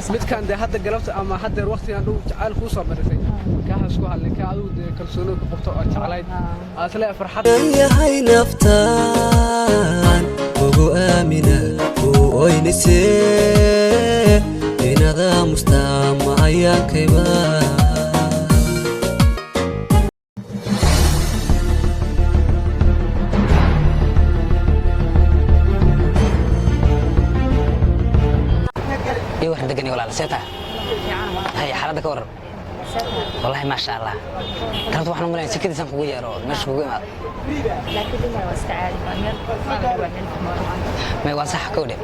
Midkan dee hadda galabta ama haddeer waqtigan dhow jacayl kuu soo marisay, kaa ha isku hadlin, kaa adigu dee kalsoonida ku qabto oo jeclayd aad isleeyahay farxad. Yahay naftaan ugu aamina uu oynise inada mustaama ayaankayba. Iyo war degani walaal, see tahay? Hay, xaaladda ka waran? Wallahi maasha Allah, galabta waxaan u malaynaya sikadiisaan kugu yeero oo meesha kugu imaado. Laakiin dhimar waa iska caadi, waa meel waa meel. May, waa sax kowdhe.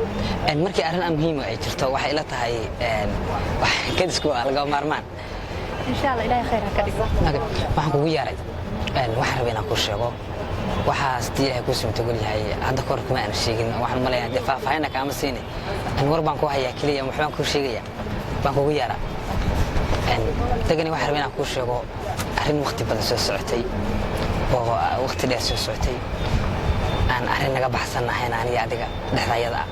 Markii arrin aan muhiim ay jirto, waxay ila tahay wax kadisku waa lagama maarmaan. Insha Allah, Ilaahay khayr ha ka dhigo. Okay, waxaan kugu yeeray, waxaan rabay inaan kuu sheego waxaas dii Ilaahay kuu suurtagol yahay. Hadda kahor kuma aan sheegin, waxaan malaynaya dee faahfaahinna kaama siini. War baan ku hayaa keliya, waxbaan kuu sheegaya baan kugu yeeraa. Degani, waxaan rabay inaan kuu sheego arrin waqti badan soo socotay oo waqti dheer soo socotay, aan arrin naga baxsan ahayn aniga adiga dhexdayada ah,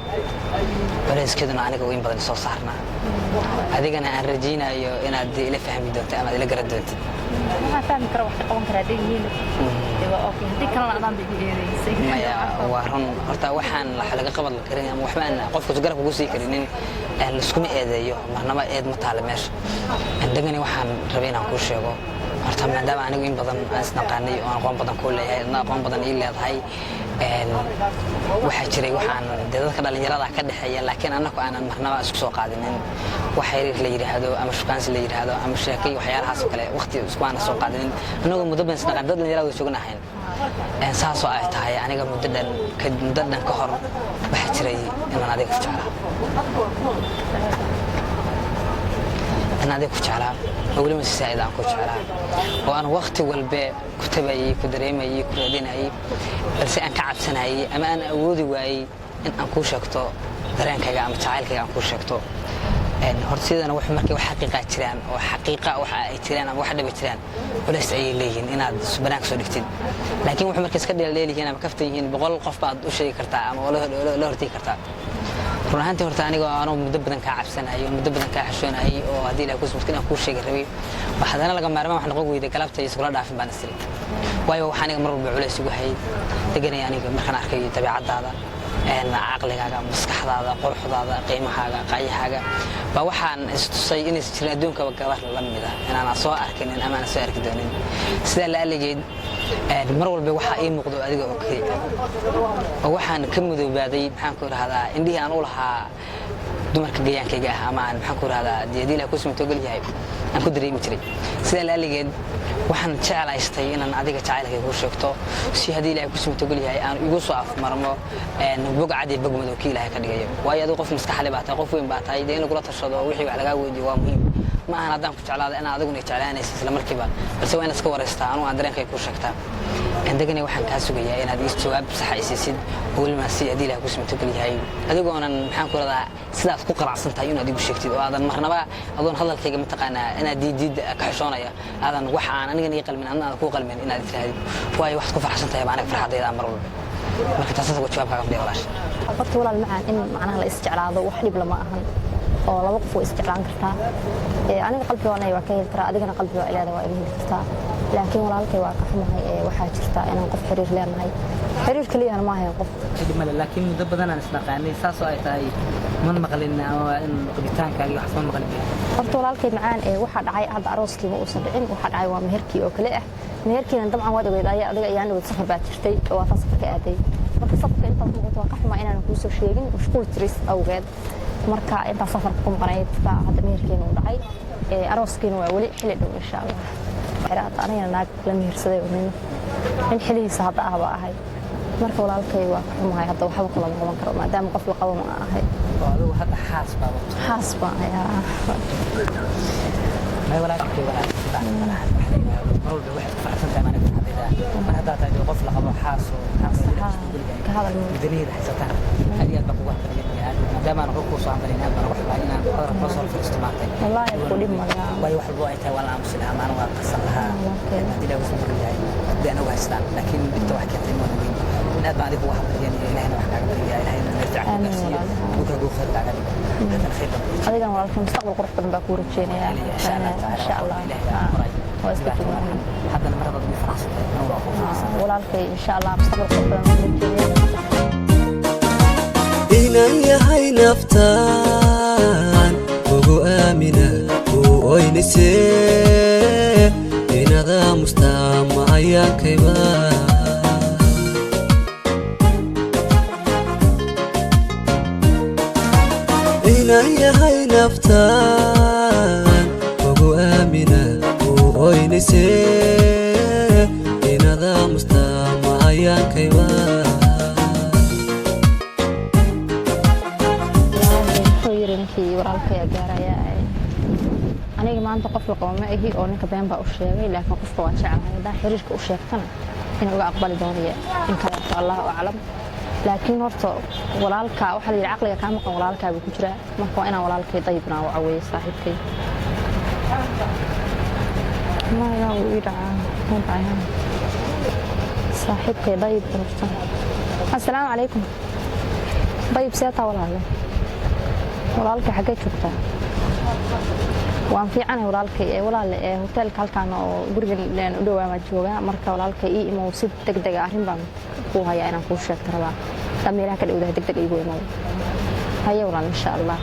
culayskeeduna aniga uu in badan soo saarnaa, adigana aan rajaynayo inaad dee ila fahmi doonto ama aad ila garan doontid. Waxaan fahmi kara, wax ka qaban karaa hadday yihiin dee waa okay, haddii kalena adaan bay igu eedeysay. Maya, waa run. Horta waxaan wax laga qaban karin ama waxba aan qofku garab kugu sii karinin laiskuma eedeeyo marnaba, eed ma taale meesha. Degani, waxaan rabay inaan kuu sheego horta, maadaama anigu in badan aan isnaqaanay oo aqoon badan kuu leeyahay, adna aqoon badan ii leedahay, waxaa jiray waxaan dee dadka dhallinyarada ka dhexeeya, laakiin annagu aanan marnaba isku soo qaadinin, wax xiriir la yidhaahdo ama shukaansi la yidhaahdo ama sheekay, waxyaalahaas oo kale waqti isku aanan soo qaadinin annagoo muddo badan isnaqaan, dad dhallinyarada wada joogna ahayn. Saasoo ay tahay, aniga muddo dhan ka hor waxaa jiray inaan adiga ku jeclaa, in adiga ku jeclaa oo weliba si saa'id aan ku jeclaa, oo aan waqti walbe ku tabayay, ku dareemayay, ku raadinayay, balse aan ka cabsanayay ama aan awoodi waayey in aan kuu sheegto dareenkayga ama jacaylkayga aan kuu sheegto. Horta sidana wax markay wax xaqiiqa jiraan oo xaqiiqa waxa ay jiraan ama wax dhaba jiraan, culays ayay leeyihiin inaad banaanka soo dhigtid, laakiin wax markay iska dheeldheel ama kaftan yihiin, 100 qof baad u sheegi kartaa ama la hortegi kartaa. Run ahaantii horta aniga anoo muddo badan kaa cabsanayay oo muddo badan kaa xishoonayay oo haddii Ilaah kuu sumtay inaan kuu sheegi rabay, wax haddana laga maarmaan wax noqon weyday, galabta iskula dhaafin baan isiri. Waayo, waxa aniga mar walba culays igu hayay, deganay, aniga markaan arkayo dabeecadaada, caqligaaga, maskaxdaada, quruxdaada, qiimahaaga, qaayahaaga, baa waxaan istusay inaysan jirin adduunkaba gabar la mid ah, inaan soo arkinin ama aanan soo arki doonin. Sidaa la aligeed, mar walba waxaa ii muuqdo adiga oo keliya, oo waxaan ka mudoobaaday, maxaan ku idhahdaa, indhihii aan u lahaa dumarka gayaankayga ah ama aan, maxaan ku idhahdaa, dee haddii Ilaah ku sumtogol yahay aan ku dareemi jiray. Sidaa la aligeed, waxaan jeclaystay inaan adiga jacaylkay kuu sheegto, si haddii Ilahay ku sumtogol yahay aan igu soo afmarmo bog cad iyo bog madow kii Ilaahay ka dhigayo. Waayo, adigu qof maskaxle baa tahay, qof weyn baa tahay, dee in lagula tashado wixii wax lagaa weydiiyo waa muhiim. Ma ahan haddaan ku jeclaada inaan adiguna jeclaanaysa isla markiiba, balse waa inaad iska waraystaa, anugu aan dareenkay kuu sheegtaa. Degani, waxaan kaa sugayaa inaad ii jawaab saxa i siisid, oo weliba si haddii Ilaah ku sumtogol yahay adigoonan, maxaan ku radaa, sidaad ku qanacsan tahay inaad igu sheegtid, oo aadan marnaba adoon hadalkayga mataqaanaa inaad diiddiid ka xishoonaya, aadan wax aan anigana ii qalmin adna aadan kuu qalmin inaad tirahdid. Waayo, waxaad ku farxsan tahay baa aniga farxaddayda mar walba. Marka taas uga jawaab kaaga fadhiya, walaasha. Horta walaal macaan, in macnaha la isjeclaado wax dhib lama ahan, oo laba qof way isjeclaan kartaa. Aniga qalbiga waa waa ka heli karaa, adigana qalbiga waa ilaada waa iga heli kartaa, laakiin walaalkay waa ka xumahay. Waxaa jirta inaan qof xiriir leenahay, xiriir keliyana ma ahayn qof. Dhib male, laakiin muddo badan aan isnaqaanay, saasoo ay tahay man maqlin ama in qabitaankaaga iyo waxaas ma maqlin. Horta walaalkay macaan, waxaa dhacay hadda arooskiiba uusan dhicin, waxaa dhacay waa meherkii oo kale ah. Meherkiina dabcan waad ogeyd adiga, ayaan ogeyd, safar baad jirtay oo waa taa safarka aaday. Marka safarka intaad muuqato, waan ka xumaa inaanan kuu soo sheegin mashquul jiris awgeed. Marka intaa safarka ku maqnayd baa hadda meherkeena uu dhacay. Arooskiina waa weli xili dhow, insha Allah. Xiraata anigana naag la mehersaday oo nin xilihiisa hadda ah baa ahay. Marka walaalkay waa ka xumahay, hadda waxba kulama qaban karo maadaama qof la qabo ma ahay. Oo adigu hadda xaas baa wato? Xaas baan ahay, haa. May, walaalkay, walaal baa malahan wax la yidhaahdo. Mar walba waxaad ku faraxsan tahay aniga farxadayda. Mar haddaa tahay dee qof la qabo, xaas oo Haa, ka hadal ma- mudanaheeda haysataan, aad iyo aad baan kugu hambalyeynaya. Maadaama aan kuu soo hambalyeyn, aad baan uga xumahay inaan hadalka kula soo fadhiisto maantay. Wallaahi ku dhib malaha. Waayo, wax walbo ay tahay waa la aamusi lahaa, maalin waa qarsan lahaa. Walaalkay. Haddii Ilaah uusan ogol yahay dee anagu haystaan, laakiin dhibta wax keentay ma weyn. Aad baan adiga ugu hambalyeynaya, Ilahayna wax kaaga baryaa, Ilahayna meel fiican ku Amiin, gaarsiiyo. walaal. Dhulkaagu khayr kaaga dhigo, haddana khayr baan kuu Adigan walaalkay mustaqbal qurux badan baa kuu rajeynayaa. Insha Allah tacaala. Insha Allah. Ilaahay baa qoray. Waa iska joognaa. Haddana mar haddaad ugu faraxsantahay, anigu waa kuu faraxsanahay. Walaalkay, insha Allah mustaqbal qurux badan baan kuu rajeynayaa. Inan yahay naftaan ugu aamina uu oynise inada mustaama ayaankayba. Inan yahay naftaan ugu aamina uu oynise inada mustaama ayaankayba. Wuxuu yiri ninkii walaalkay gaaraya, aniga maanta qof la qabo ma ahi oo ninka been baa u sheegay, laakiin qofka waan jeclahay. Haddaan xiriirka u sheegtana inuu iga aqbali doonayo in kaleeto, Allahu aclam. Laakiin horta walaalka waxaa la yidhi caqliga kaa maqan walaalkaa buu ku jiraa. Marka waa inaan walaalkay dayibnaa u caweeyo saaxiibkay. Maya, wuu ii dhacaa, wuu dhacayaa saaxiibkay dayib horta. Assalaamu calaykum dayib, seetaa walaale? Walaalkay, xaggee joogtaa? Waan fiicanahay walaalkay. Ee walaale, ee hoteelka halkaan oo gurigan u dhowaa baan joogaa. Marka walaalkay ii imow si degdeg ah, arrin baan kuu hayaa inaan kuu sheegto rabaa. Hadaa meelaha ka dhowdahay degdeg iigu imow. Haye walaal, insha Allah.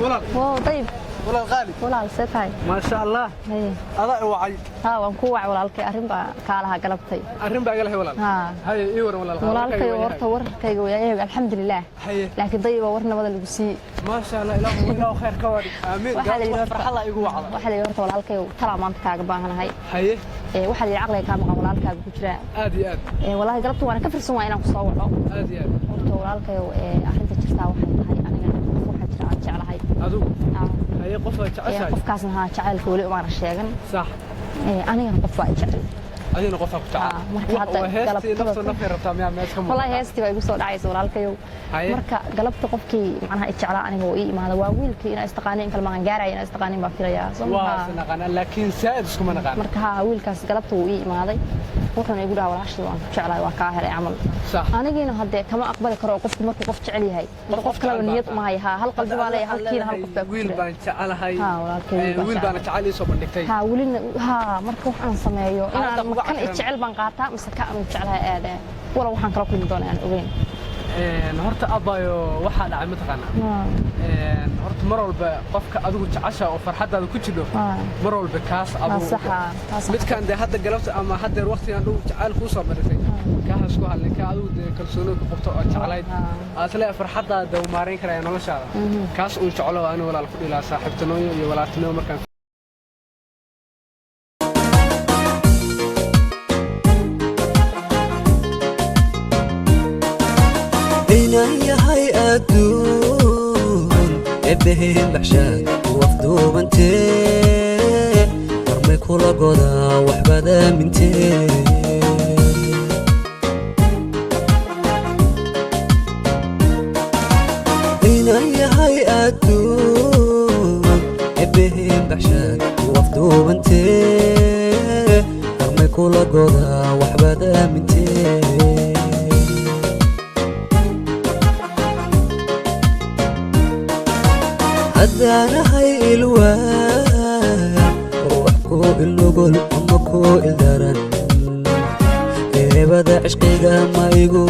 Walaal. Wow, dayib. Walaal qaali. Walaal, see tahay? Maasha Allah. Haye. Adaa i wacay. Haa, waan kuu wacay walaalkay, arrin baa kaa lahaa galabtay. Arrin baa iga lahay walaal. Haa. Haye, ii waran walaal qaali. Walaalkay, horta warkayga waayahay, alxamdulilaah. Haye. Laakiin dayiba war nabada lagu siiyey. Maasha Allah, ilaahu ilaahu khayr ka wadi, aamiin. Waxaa la yidhi Galabta horta- farxada igu wacda. Waxaa la yidhi horta walaalkay talaa maanta kaaga baahanahay. Haye. Ee waxaa la yidhi caqliga kaa maqan walaalkaaga ku jiraa. Aad iyo aad. Ee walaahi galabta waana ka firsan waa inaan ku soo waco. Aad iyo aad. Horta walaalkayow, ee arrinta jirtaa waxay tahay aniga qof waxaa jira aan jeclahay. Adigu? Aa. Haye, qof aad Ee, jeceshahay? qofkaasna haa, jacaylka weli umaana sheegan. Sax. Ee anigana qof baa i jecel. Adigana qofaa ku jecel? Aa, marka hadda waa heestii galabtada- naftu nafay rabtaa miyaa meesha ka muuqata? Walaahi heestii baa igu soo dhacaysa walaalkayow. Haye. Marka galabta qofkii macnaha i jeclaa aniga oo ii imaada waa wiilkii inaa istaqaanin in kale maqan gaaraya, inaa istaqaanin baan filayaa soo Waa maha? is naqaanaa, laakiin saa'id iskuma naqaan. Marka haa, wiilkaas galabta wuu ii imaaday, wuxuuna igu dhahaa walaashii waan ku jeclahay, waa kaa helay camal. Sax. Anigiina haddee kama aqbali karo oo qofku markuu qof jecel yahay Qof qof kaleba jecel baa niyad tahay. uma haya. Haa, hal qalbi baa leeyahay, halkiina hal qof baa ku Wiil jira. baan jecelahay. Haa, walaalkay, wiil Ee, baan wiil baana jecelahay. jecel ii soo bandhigtay. Haa, welina haa. Marka wax aan sameeyo Xaaladda inaan kuga makan i cakiran. jecel baan qaataa mise ka aan jeclahay aadaa, walow waxaan kala kulmi doona aan ogeyn. Horta abbayo, waxaa dhacay mataqaanaa? Horta mar walba qofka adigu jecesha oo farxaddaada ku jidho mar walba kaas Waa adigu sax, haa, waa sax. Midkan dee hadda galabta ama haddeer waqtigan dhow jacayl kuu soo bandhigtay, kaa ha isku hadlin. Kaa adigu dee kalsoonida ku qabto oo jeclayd aad isleeyahay farxaddaada dee u maarayn karaya noloshaada, kaas uun jeclo. Ani walaal ku dhilaa saaxiibtinimo iyo walaaltinimo markaan Inan yahay adduun ebbeheen baxshaad wafduubantee warmay kula godaa waxbaad aamintee. Inan yahay adduun ebbeheen baxshaad wafduubantee warmay kula godaa waxbaad aamintee. Haddaanahay ilwaa ruux kuu ilnugul ama kuu ildaran, eebada cishqiga ma igu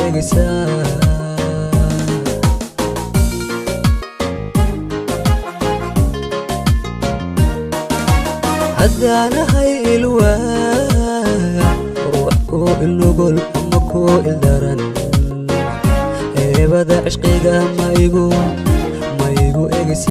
egaysaa? Haddaanahay ilwaa ruux kuu ilnugul ama kuu ildaran, eebada cishqiga ma igu